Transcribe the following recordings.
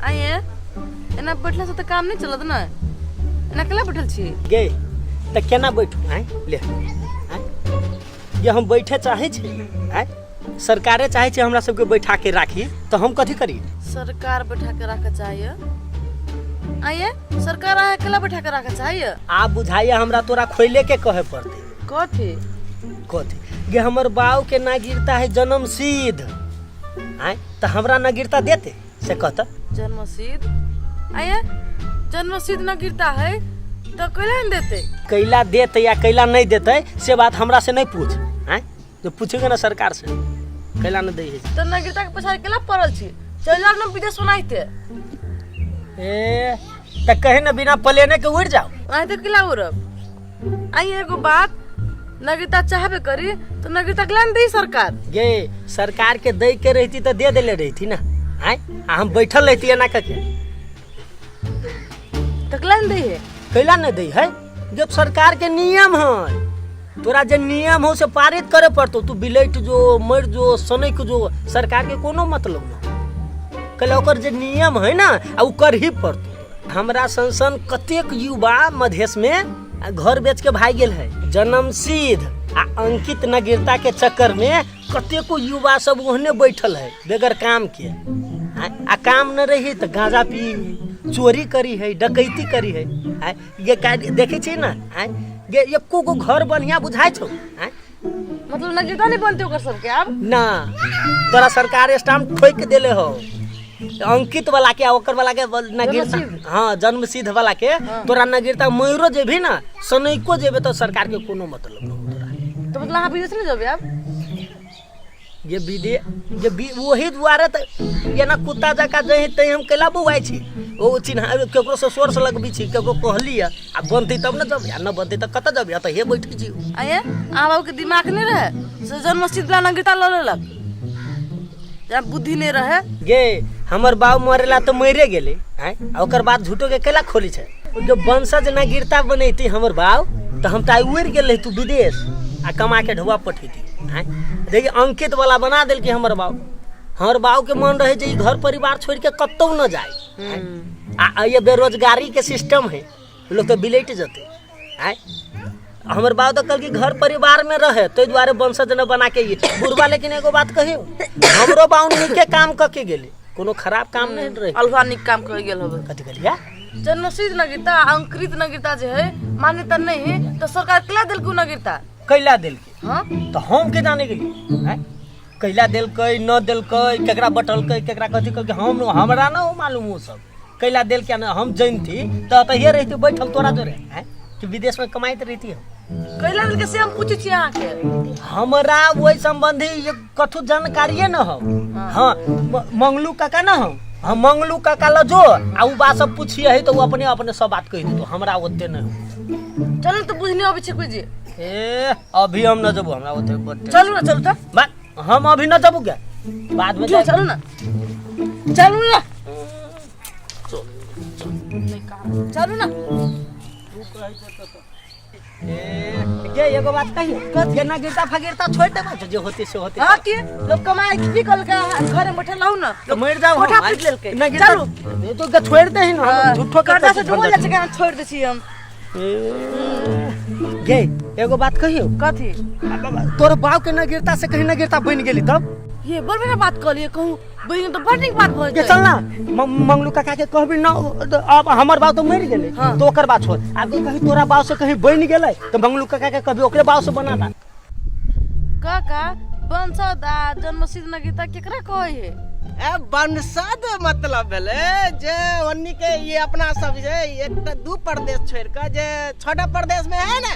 आइए एना बैठला से तऽ काम नहि चलत ने एना केला बैठल छी गे तऽ केना बैठू आँय ले आँय ये हम बैठे चाहै छी आँय सरकारे चाहै छै हमरा सबके बैठा के राखी तऽ हम कथी करी सरकार बैठा के राखऽ चाहिए आइए सरकार अहाँ अकेला बैठा के राखऽ चाहिए आब बुझाइए हमरा तोरा खोले के कहे पड़तै कथी कथी गे हमर बाऊ के ना गिरता है जन्म सिद्ध आँय तऽ हमरा ना गिरता देते से कहता जन्म सिद्ध आइए जन्म सिद्ध न गिरता है तो कैला न देते कैला देते या कैला नहीं देते से बात हमरा से नहीं पूछ आँय जो पूछेगा ना सरकार से कैला नहीं दै है तो न गिरता के पैसा केला पड़ल छी चल जाओ न विदेश ओनाहिते ए तऽ कहे ना बिना प्लेने के उड़ जाओ ओनाहिते केला उड़ब आइए एगो बात नगिता चाहबे करी तो नगिता के दी सरकार गे सरकार के दै के रहती तो दे देले रहती ना आय आ हम बैठल रहती एना के तो केला दी है कैला नहीं दै है जब सरकार के नियम है तोरा जे नियम हो से पारित करे पड़तो तू बिलट जो मर जो सनक जो सरकार के कोनो मतलब न कैला ओकर जे नियम है ना आ उ कर ही पड़तो हमरा सन सन कतेक युवा मधेश में आ घर बेच के भाग गेल है जन्म सिद्ध आ अंकित नगीरता के चक्कर में कतेको युवा सब ओहने बैठल है बगैर काम के आ, आ काम न रही तऽ गांजा पी है चोरी करी है डकैती करी है आ ये का देखै छी ना आ ये एको गो घर बढ़िया बुझाइ छौ आ मतलब नगीरता नहीं बनते ओकर सबके आब ना तोरा सरकार स्टाम्प ठोकि देले हो अंकित वाला के आ ओकर वाला के नगीरता जन्मसिद्ध? हाँ जन्मसिद्ध वाला के तोरा नगीरता मयूरो जेबही ना सनैको जेबे तो सरकार के कोनो मतलब न हो तोरा तो मतलब अहाँ विदेश नहीं जेबै आब ये विदे ये बी वही दुआरे तऽ एना कुत्ता जकाँ जहीं तहीं हम कैला बौआइ छी ओ चिन्हा केकरो से सोर्स लगबै छी केकरो कहली आ बनतै तब ने जब आ न बनतै तऽ कतऽ जब तऽ हे बैठै छी आये अहाँ बाबू के दिमाग नहीं रहे से जन्म सिद्ध वाला नगीरता लऽ लेलक जब बुद्धि नहीं रहे गे हमर बाप मरेला तऽ मरे गेलै आँय आ ओकर बाद झूठो के कैला खोली छै जो वंशज नगीरता बनैती हमर बाप तऽ हम तऽ आइ उड़ि गेल रही तू विदेश आ कमा के ढुआ पठैती आँय देखी अंकित वाला बना देलकै हमर बाप हमर बाप के मन रहे जे ई घर परिवार छोड़ के कतौ न जाए आ आ ये बेरोजगारी के सिस्टम है लोग तो बिलट जते आँय हमर बाप तऽ कहलकै घर परिवार में रहे ताहि दुआरे वंशज न बना के ई बुढ़वा लेकिन एगो बात कहियो हमरो बाउन नीके काम कऽ के गेलै कोनो खराब काम नहीं रहे अलुहा नीक काम कर गेल होबे कथी कहलियै जन्मसिद्ध नगीरता अंकृत नगीरता जे है मान्यता नहीं है तो सरकार केला देलकू नगीरता कैला देलकै हाँ तऽ हम के जाने गेलियै आँय कैला देलकै न देलकै केकरा बटलकै केकरा कथी कहलकै हम हमरा न हो मालूम ओ सब कैला देलकै न हम जनती तऽ एतहिए रहिती बैठल तोरा जोरे आँय कि विदेश में कमाइत रहती हम। कैला देलकै से हम पूछै छी अहाँके। हमरा ओहि संबंधी ये कथू जानकारिए न हो। हाँ, मंगलू काका न हो, हम मंगलू काका ल जो आ उ बात सब पूछिए है तो उ अपने अपने सब बात कहि देतो, हमरा ओते न हो। चलू तो बुझने अबै छै कोइ जे। ए अभी हम न जबू, हमरा ओते बड्ड चलू ना, चलू तऽ। बा, हम अभी न जबू क्या बाद में। चलू चलू ना, चलू ना, चलू ना। ए, गे एगो बात कहियो, केना गिरता फगिरता छोड़ देबा, जे होते से होते। हाँ की लोग कमाए की कल के घरे में बैठल रहू ना। तो मर जाओ। कोठा हम, पीट लेलकै। ना गिरता चलू। ये तो छोड़ दे ही ना हम, झूठो के कर्जा से पैसे डूबल झंझट। जाइ छै, के छोड़ दै छी हम। ए, गे एगो बात कहियो। कथी? तोर बाप के न गिरता से कहीं न गिरता बन गेली तब? ये बड़ बढ़िया बात कहलिए, कहूँ बहिन तो बड़ नीक बात भऽ के जेतै। चल ना, मंगलू काका के कहबी ना, तो अब हमर बाप तो मरि गेलै। हाँ। तो ओकर बात छोड़, आब कहीं तोरा बाप से कहीं बनि गेलै तो मंगलू काका के कहबी ओकरे बाप से बना दा। काका, वंशद आ जन्मसिद्ध नगीता केकरा कहै है? ए वंशद मतलब भेलै जे ओन्नी के ये अपना सब जे एकटा दू प्रदेश छोड़ के जे छोटा प्रदेश में है ने,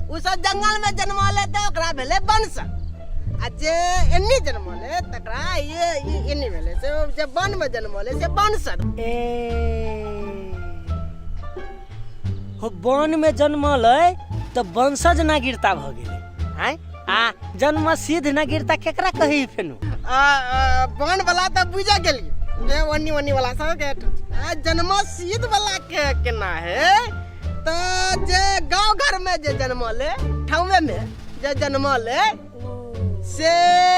उ सब जंगल में जन्मले तऽ ओकरा भेलै वंशद, आ जे एन्नी जन्मले तकरा ये एन्नी भेलै से जे वन में जन्मले से वंशद। ए हो वन में जन्मल है तऽ वंशज नागिरता भऽ गेलै। आँय, आ जन्म सिद्ध नागिरता केकरा कही फेनु? आ, आ, वन वाला तऽ बुझा गेली जे ओन्नी ओन्नी वाला सब के, आ जन्म सिद्ध वाला के केना है तऽ जे गांव घर में जे जन्मले, ठाउमे में जे जन्मले से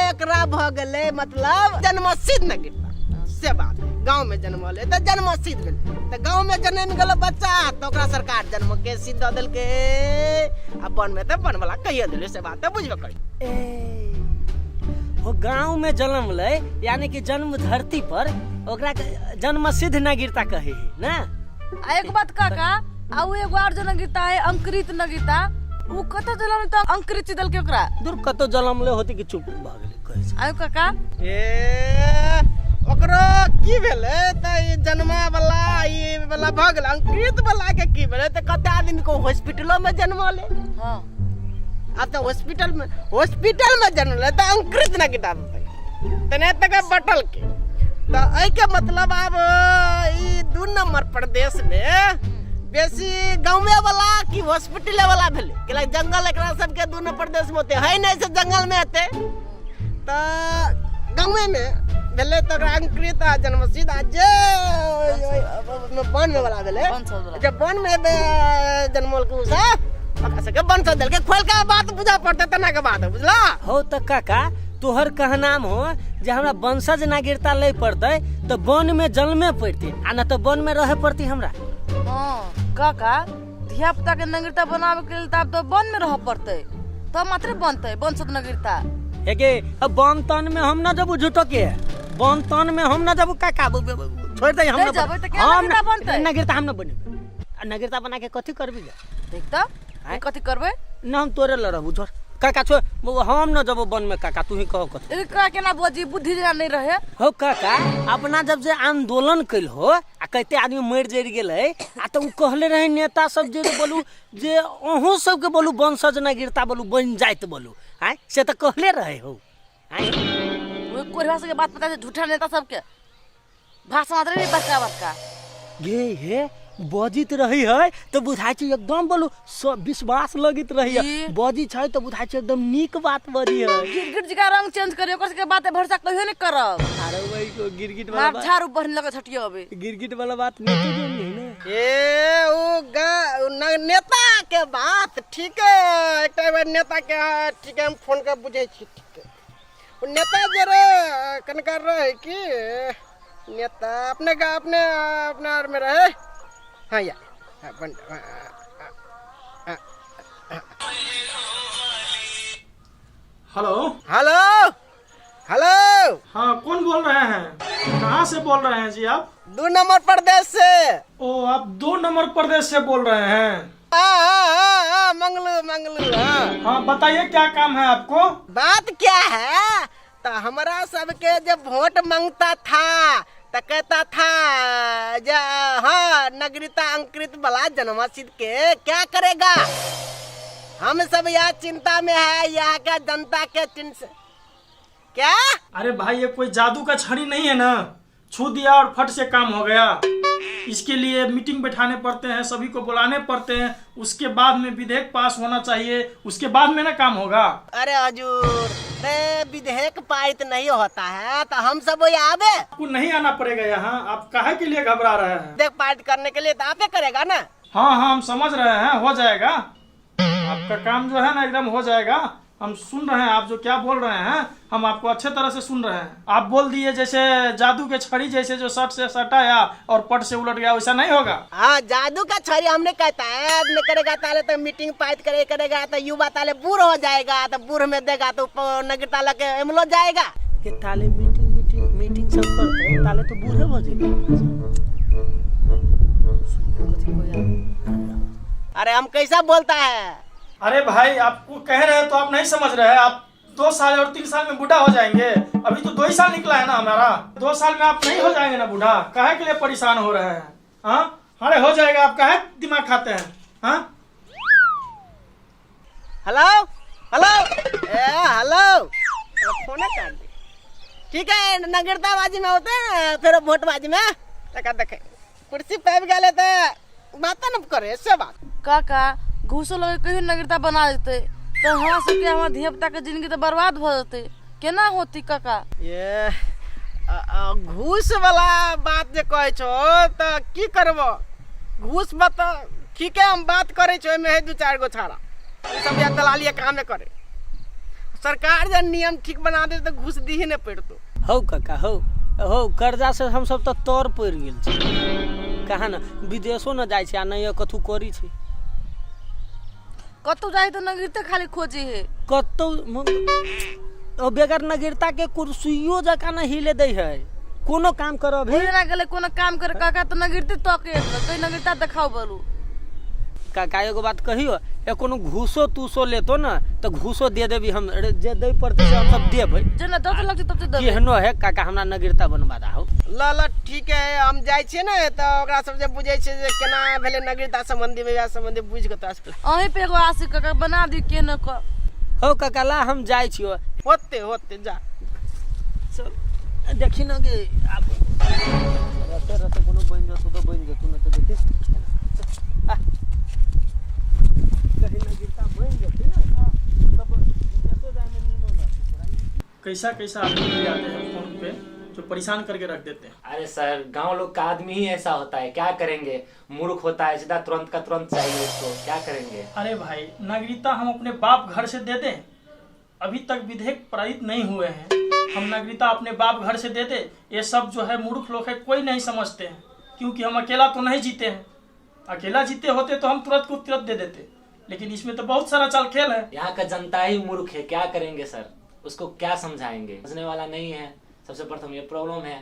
एकरा भऽ गेलै मतलब जन्म सिद्ध नागिरता से बात। गांव में जन्मले तऽ जन्म सिद्ध भेलै, तऽ गांव में जन्म गेल बच्चा तऽ ओकरा सरकार जन्म के सिद्ध दऽ देलकै, आ वन में तऽ वन वाला कहिए देलै से बात तऽ बुझबे करी। ए हो गांव में जन्म लै यानी कि जन्म धरती पर ओकरा के जन्म सिद्ध नागिरता कहै है ना। आ एक बात काका, आ उ एगो आर जो नगीता है अंकृत नगीता, उ कतऽ जन्म तऽ अंकृत देलकै ओकरा? दूर कतौ जन्म ले होती कि चुप भऽ गेलै कहै छै। आयो काका। ए ओकरो की भेलै तऽ ई जन्मा वाला ई वाला भऽ गेलै, अंकृत वाला के की भेलै तऽ कते आदमी के हॉस्पिटलो में जन्मले। हाँ। आ तऽ हॉस्पिटल में जन्मले तऽ अंकृत ना किताब तने तक बटल के, तऽ एहिके मतलब आब ई दू नंबर प्रदेश में बेसी गाँवे वाला कि हॉस्पिटले वाला भेलै, कैला जंगल एकरा सबके दू नंबर प्रदेश में होते है नहीं से जंगल में हेतै तऽ गाँवे में भेलै तऽ ओकरा अंकृत आ जन्मसिद्ध, आ जे वन में वाला भेलै वंशज वाला। जे वन में जन्मल के सब ओकरा सबके वंशज देलकै। खोल के बात बुझा पड़तै तना के बात बुझला। हो तऽ काका तोहर कहनाम हो जे हमरा वंशज नागिरता लै पड़तै तऽ वन में जन्मे पड़तै आ न तऽ वन में रहे पड़तै हमरा। हाँ काका, धिया पुता के नगीरता बनावे के लेल तऽ आब तऽ वन में रहऽ पड़तै तब मात्रे बनतै वंशज नगीरता। हे गे, अब वन तन में हम न जबू, झूठो के वन तन में हम न जबू काका, छोड़ दे हम नहीं न जबै तऽ केना हम नगीरता बनतै? नगीरता हम न बनेबै, आ नगीरता बना के कथी करबी गे? देख तऽ, आँय? कथी करबै? न हम तोरे लड़ रहबू, छोड़ काका, छोड़, हम न जबो वन में काका, तू ही कहो कथी। लेकिन का केना बजी बुद्धि जेना नहीं रहे। हो काका, अपना जब जे आंदोलन कैल हो आ कते आदमी मरि जरि गेलै, आ तऽ उ कहले रहे नेता सब जे बोलू जे अहूँ सबके बोलू वंशज नागिरता बोलू बनि जाइत बोलू, आँय से तऽ कहले रहे हो। आँय? ओहि कोढ़िया सबके बात पता छै, झूठा नेता सबके भाषण मात्र नहीं बड़का बड़का। गे हे बजित रही है तऽ बुझाइ छै एकदम बोलू सब विश्वास लगैत रही है। ई। बजी छै तऽ बुझाइ छै एकदम नीक बात बजी है। गिरगिट जकाँ रंग चेंज करे ओकर सबके बात भरोसा कहियो नहीं करब। अरे वही को गिरगिट वाला मार बात, झाड़ू बढ़ने लगे छटियो अबे। गिरगिट वाला बात नहीं तो नहीं ना। ए उ गा, उ नेता के बात ठीक है, एकटा बेर नेता के ठीक है हम फोन कर बुझै छी ठीक है। उ नेता जे रहे कनकर रहे कि नेता अपने का अपने अपना आर में रहे। हाँ या, हाँ, बन, हाँ, हाँ, हाँ। हेलो। Hello, hello. हाँ कौन बोल रहे हैं, कहाँ से बोल रहे हैं जी आप? 2 नंबर प्रदेश से। ओ आप 2 नंबर प्रदेश से बोल रहे हैं? हाँ, हाँ, हाँ, हाँ, मंगलू, मंगलू, हाँ। हाँ बताइए क्या काम है आपको? बात क्या है तो हमरा सबके जब वोट मांगता था तो कहता था जे हाँ नगरीता अंकृत वाला जन्म सिद्ध के क्या करेगा। हम सब यहाँ चिंता में है, यहाँ का जनता के चिंता क्या। अरे भाई ये कोई जादू का छड़ी नहीं है ना, छू दिया और फट से काम हो गया। इसके लिए मीटिंग बैठाने पड़ते हैं, सभी को बुलाने पड़ते हैं, उसके बाद में विधेयक पास होना चाहिए, उसके बाद में ना काम होगा। अरे हजूर रे विधेयक पारित नहीं होता है तो हम सब वही आवे। आपको नहीं आना पड़ेगा यहाँ, आप काहे के लिए घबरा रहे हैं? विधेयक पारित करने के लिए तो आप ही करेगा ना। हाँ हाँ हम समझ रहे हैं, हो जाएगा आपका काम जो है ना, एकदम हो जाएगा। हम सुन रहे हैं आप जो क्या बोल रहे हैं, हम आपको अच्छे तरह से सुन रहे हैं। आप बोल दिए जैसे जादू के छड़ी जैसे जो सट से सटाया और पट से उलट गया, वैसा नहीं होगा। हाँ जादू का छड़ी हमने कहता है नहीं करेगा ताले तो मीटिंग पारित करे करेगा तो युवा ताले बूढ़ हो जाएगा, तो बूढ़ में देगा तो नगर ताला के एमलो जाएगा। के ताले मीटिंग मीटिंग मीटिंग सब करते ताले तो बूढ़े हो जेतै। अरे हम कैसा बोलता है। अरे भाई आपको कह रहे हैं तो आप नहीं समझ रहे हैं। आप 2 साल और 3 साल में बूढ़ा हो जाएंगे, अभी तो 2 ही साल निकला है ना हमारा, 2 साल में आप नहीं हो जाएंगे ना बूढ़ा, काहे के लिए परेशान हो रहे हैं? हाँ अरे हो जाएगा, आप काहे दिमाग खाते हैं? हाँ हेलो हेलो ए हेलो फोन काट दे। ठीक है नगरताबाजी में होते हैं फिर वोटबाजी में तका देखे कुर्सी पाबि गेलै तऽ बात न करे से बात। काका घूसो लगे कहियो नगरता बना देते तो हमरा सबके हमर धिया पुता के जिंदगी तो बर्बाद भऽ जेतै, केना होती काका? ये घूस वाला बात जे कहै छौ तऽ की करबो, घूस बा तऽ ठीके हम बात करै छौ, ओहिमे है 2-4 गो छाड़ा ई सब या दलाली काम नहि करे। सरकार जे नियम ठीक बना दे तऽ घूस दीही नहि पड़तो। हौ काका हौ हौ, कर्जा से हम सब तऽ तर पड़ि गेल छी, कहाँ न विदेशो न जाइ छै आ नहि कथू करी छै। कतौ जाइ तऽ नगरते खाली खोजे है, कतौ बेगर नगरता के कुर्सियो जकाँ न हिले दै है, कोनो काम करब है ना गेलै कोनो काम करे काका तऽ नगरते तके कहीं नगरता देखाउ बोलू। काका एगो बात कहियो, ए कोनो घूसो तूसो लेतो न तऽ घूसो दे देबी हम, जे दै पड़तै से हम सब देबै। जेना 10 लाख तब देबै। केहनो है काका हमरा नगरता बनवा दहो। ल ल ठीक है हम जाइ छियै ने तऽ ओकरा सब जे बुझै छियै जे केना भेलै नगरता संबंधी विवाह संबंधी बुझि कऽ तोरा सबके अहीं पे एगो आशिक काका बना दी केना कऽ। हौ काका ला हम जाइ छियो। होते होते जा चल देखी न गे आब रस्ते रस्ते कोनो बनि जेतौ तऽ बनि जेतौ, नहि तऽ देखी कहीं नगरता बनि जेतै ने तब विदेशो जाइमे नीमन रहतै तोरा। कैसा कैसा आदमी मिल जाते हैं फोन पे जो परेशान करके रख देते हैं। अरे सर गांव लोग का आदमी ही ऐसा होता है, क्या करेंगे, मूर्ख होता है, सीधा तुरंत का तुरंत चाहिए उसको, क्या करेंगे। अरे भाई नागरिकता हम अपने बाप घर से दे दें, अभी तक विधेयक पारित नहीं हुए हैं, हम नागरिकता अपने बाप घर से दे दे, ये सब जो है मूर्ख लोग है कोई नहीं समझते हैं, क्योंकि हम अकेला तो नहीं जीते हैं, अकेला जीते होते तो हम तुरंत को तुरंत दे देते, लेकिन इसमें तो बहुत सारा चाल खेल है। यहाँ का जनता ही मूर्ख है, क्या करेंगे सर, उसको क्या समझाएंगे, समझने वाला नहीं है, सबसे प्रथम ये प्रॉब्लम है।